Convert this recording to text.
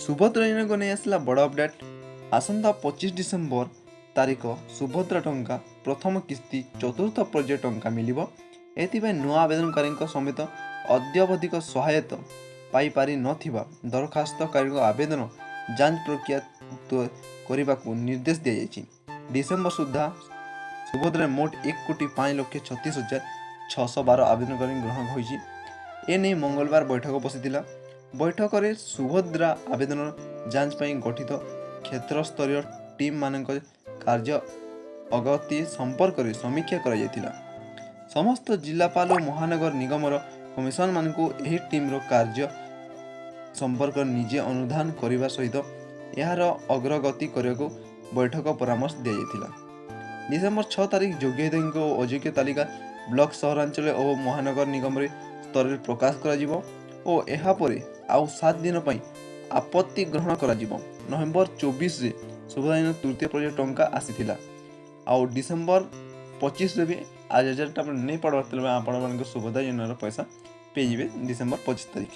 ସୁଭଦ୍ରା ଯୋଜନାକୁ ନେଇ ଆସିଲା ବଡ଼ ଅପଡେଟ୍। ଆସନ୍ତା 25 ଡିସେମ୍ବର ତାରିଖ ସୁଭଦ୍ରା ଟଙ୍କା ପ୍ରଥମ କିସ୍ତି ଚତୁର୍ଥ ପର୍ଯ୍ୟାୟ ଟଙ୍କା ମିଳିବ। ଏଥିପାଇଁ ନୂଆ ଆବେଦନକାରୀଙ୍କ ସମେତ ଅଦ୍ୟାବଧିକ ସହାୟତା ପାଇପାରି ନଥିବା ଦରଖାସ୍ତକାରୀଙ୍କ ଆବେଦନ ଯାଞ୍ଚ ପ୍ରକ୍ରିୟା କରିବାକୁ ନିର୍ଦ୍ଦେଶ ଦିଆଯାଇଛି। ଡିସେମ୍ବର ସୁଦ୍ଧା ସୁଭଦ୍ରାରେ ମୋଟ 1 କୋଟି 5 ଲକ୍ଷ 36 ହଜାର 612 ଆବେଦନକାରୀ ଗ୍ରହଣ ହୋଇଛି। ଏନେଇ ମଙ୍ଗଳବାର ବୈଠକ ବସିଥିଲା। ବୈଠକରେ ସୁଭଦ୍ରା ଆବେଦନ ଯାଞ୍ଚ ପାଇଁ ଗଠିତ କ୍ଷେତ୍ରସ୍ତରୀୟ ଟିମ୍ମାନଙ୍କ କାର୍ଯ୍ୟ ଅଗ୍ରଗତି ସମ୍ପର୍କରେ ସମୀକ୍ଷା କରାଯାଇଥିଲା। ସମସ୍ତ ଜିଲ୍ଲାପାଳ ଓ ମହାନଗର ନିଗମର କମିଶନରମାନଙ୍କୁ ଏହି ଟିମ୍ର କାର୍ଯ୍ୟ ସମ୍ପର୍କରେ ନିଜେ ଅନୁଧ୍ୟାନ କରିବା ସହିତ ଏହାର ଅଗ୍ରଗତି କରିବାକୁ ବୈଠକ ପରାମର୍ଶ ଦିଆଯାଇଥିଲା। ଡିସେମ୍ବର 6 ତାରିଖ ଯୋଗ୍ୟ ହିତାଧିକାରୀଙ୍କ ଓ ଅଯୋଗ୍ୟ ତାଲିକା ବ୍ଲକ, ସହରାଞ୍ଚଳ ଓ ମହାନଗର ନିଗମରେ ସ୍ତରରେ ପ୍ରକାଶ କରାଯିବ ଓ ଏହାପରେ ଆଉ 7 ଦିନ ପାଇଁ ଆପତ୍ତି ଗ୍ରହଣ କରାଯିବ। ନଭେମ୍ବର 24ରେ ସୁଭଦ୍ରା ଯୋଜନା ତୃତୀୟ ପର୍ଯ୍ୟାୟ ଟଙ୍କା ଆସିଥିଲା ଆଉ ଡିସେମ୍ବର 25ରେ ବି ଆଜି ରେଜଲ୍ଟ ଆପଣ ନେଇ ପଡ଼ବାର, ଆପଣମାନଙ୍କ ସୁଭଦ୍ରା ଯୋଜନାର ପଇସା ପାଇଯିବେ ଡିସେମ୍ବର 25 ତାରିଖ।